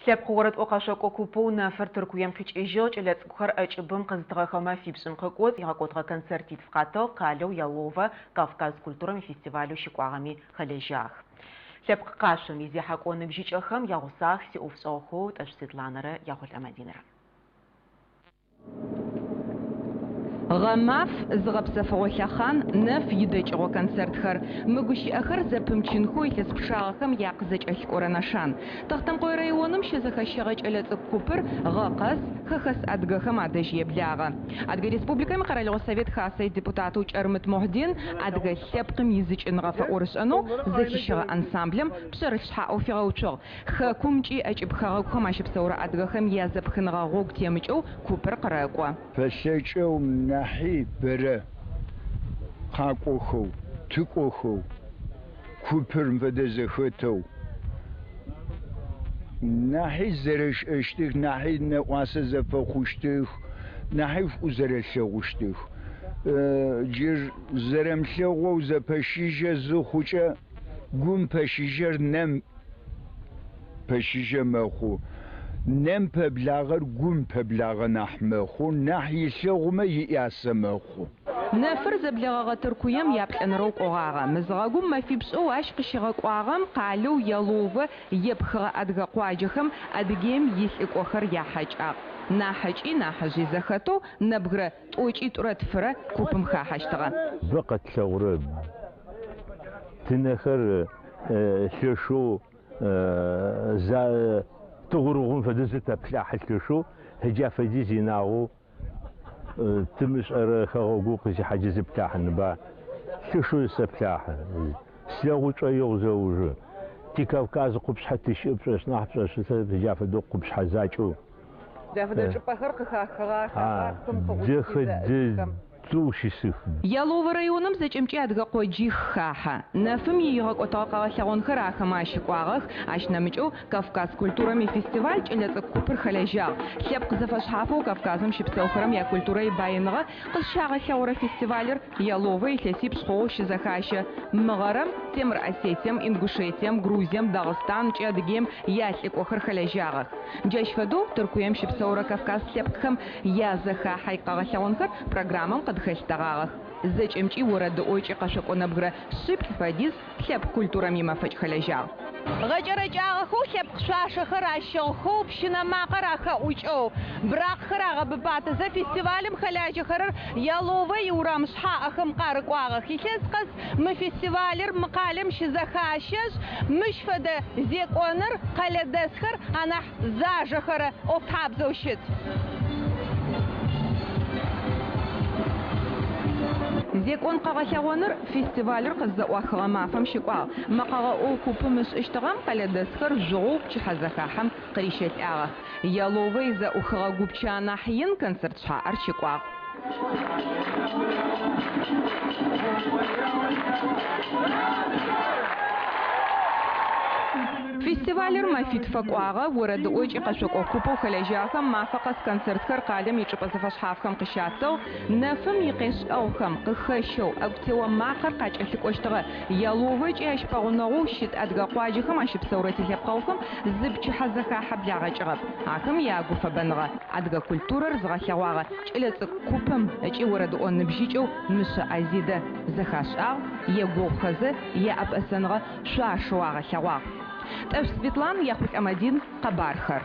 Лъэпкъ орэдӏо къэшъокӏо купэу Нэфыр Тыркуем къикӏыжьыгъ, кӏэлэцӏыкӏухэр ӏэкӏыбым къызытыгъэхэ мэфипшӏым къыкӏоцӏ игъэкӏотыгъэ концертитф къатыгъ, къалэу Яловэ Кавказ культурэм ифестивалэу щыкӏуагъэми хэлэжьагъ. Лъэпкъ къашъом изехьэкӏо ныбжьыкӏэхэм ягъусагъ сиӏофшӏэгъухэу Тӏэшъу Светланэрэ Яхъулӏэ Мадинэрэ. Гъэмаф, зыгъэпсэфыгъо лъэхъан, Нэф идэкӏыгъо концертхэр. Мы гущыӏэхэр зэпымчынхэу илъэс пчъагъэхэм якъызэкӏэлъыкӏорэ нэшан. Тэхъутэмыкъое районым щызэхэщэгъэ кӏэлэцӏыкӏу купыр гъэ къэс хэхэс адыгэхэм адэжь еблагъэ. Адыгэ Республикэм и Къэралыгъо Совет Хасэ идепутатэу Кӏэрмыт Мухьдин адыгэ лъэпкъым изыкӏыныгъэ фэӏорышӏэнэу зэхищэгъэ ансамблэм пшъэрылъ шъхьаӏэу фигъэуцугъ. Хэкум ыкӏи ӏэкӏыб хэгъэгухэм ащыпсэурэ адыгэхэм язэпхыныгъэ гъогу темыкӏэу купыр къырэкӏо. Фэлъэкӏэу нахьи бэрэ къакӏохэу, тыкӏохэу, купыр мыфэдэ зэхэтэу нахьи зэрэшӏэщтых, нахьи нэӏуасэ зэфэхъущтых, нахьи шӏу зэрэлъэгъущтых. Джы зэрэмылъэгъоу зэпэщыжьэ зыхъукӏэ, гум пэщыжьэр нэм пэщыжьэ мэхъу. Нэм пэблагъэр гум пэблагъэ нахь мэхъу, нахь илъэгъумэ иӏясэ мэхъу. Нэфыр зэблэгъэгъэ Тыркуем яплӏэнэрэу кӏогъагъэ. Мызыгъэгум мэфипшӏэу ащ къыщигъэкӏуагъэм къалэу Яловэ епхыгъэ адыгэ къуаджэхэм Адыгеим илӏыкӏохэр яхьакӏагъ. Нахьыкӏи нахьыжъи зэхэтэу нэбгырэ тӏокӏитӏурэ тфырэ купым хахьэщтыгъэ. Бэ къэтлъэгъурэр, тынэхэр лъэшэу тыгъурыгъум фэдэу зытэплъахьы лъэшэу, джа фэдиз инагъоу тымышӏэрэ хэгъэгу къызихьэкӏэ зыплъахьынба, лъэшэу зысэплъахьы. Слъэгъу шӏоигъу зэужы. Ти Кавказ къупшъхьэ тыщыӏ пшӏошъ нахь пшӏошъы джа фэдэу къупшъхьэ закӏэу. Джа фэдэ чӏыпӏэхэр къыхахыгъэх, ахэр Дэхэ дэдэу щысых. Яловэ районым зэкӏэмкӏи адыгэ къоджих хахьэ. Нэфым иигъэкӏотыгъэ къэгъэлъэгъонхэр ахэмэ ащыкӏуагъэх, ащ нэмыкӏэу Кавказ культурэм ифестиваль кӏэлэцӏыкӏу купыр хэлэжьагъ. Лъэпкъ зэфэшъхьафэу Кавказым щыпсэухэрэм якультурэ ибаиныгъэ къызщагъэлъэгъорэ фестивалыр Яловэ илъэсипшӏ хъугъэу щызэхащэ. Мыгъэрэм Темыр Осетием, Ингушетием, Грузием, Дагъыстан ыкӏи Адыгеим ялӏыкӏохэр хэлэжьагъэх. Джащ фэдэу Тыркуем щыпсэурэ кавказ лъэпкъхэм язэхахьэ икъэгъэлъэгъонхэр программэм къыдыхэлъытэгъагъэх. Зэкӏэмкӏи орэдыӏо ыкӏи къэшъокӏо нэбгырэ шъиплӏ фэдиз лъэпкъ культурэм имэфэкӏ хэлэжьагъ. Гъэкӏэрэкӏагъэхэу лъэпкъ шъуашэхэр ащыгъхэу, пщынэ макъэр ахэӏукӏэу, быракъхэр агъэбыбатэзэ фестивалым хэлажьэхэрэр Яловэ иурам шъхьаӏэхэм къарыкӏуагъэх. Илъэс къэс мы фестивалыр мы къалэм щызэхащэшъ, мыщ фэдэ зекӏоныр къэлэдэсхэр анахь зажэхэрэ ӏофтхьабзэу щыт. Зекӏон къэгъэлъэгъоныр фестивалыр къыззэӏуахыгъэ мафэм щыкӏуагъ. Мэкъэгъэӏоу купым ышӏыщтыгъэм къэлэдэсхэр жъугъэу пчыхьэзэхахьэм къырищэлӏагъэх. Яловэ изэӏухыгъэ гупчэ анахь ин концерт шъхьаӏэр щыкӏуагъ. Фестивалыр мэфитфэ кӏуагъэ, орэдыӏо ыкӏи къэшъокӏо купэу хэлэжьагъэхэм мафэ къэс концертхэр къалэм ичӏыпӏэ зэфэшъхьафхэм къыщатыгъ. Нэфым икъешӏэгъухэм къыхэщэу ӏэгутео макъэр къакӏэлъыкӏощтыгъэ. Яловэ ыкӏи ащ пэгъунэгъоу щыт адыгэ къуаджэхэм ащыпсэурэ тилъэпкъэгъухэм зы пчыхьэзэхахьэ благъэкӏыгъэп. Ахэм ягуфэбэныгъэ адыгэ культурэр зыгъэлъэгъуагъэ кӏэлэцӏыкӏу купым ыкӏи орэдыӏо ныбжьыкӏэу Мышъэ Азидэ зэхашӏагъ, егугъухэзэ яӏэпӏэсэныгъэ шъуашэу агъэлъэгъуагъ. Тӏэшъу Светлан, Яхъулӏэ Мадин, Къэбархэр.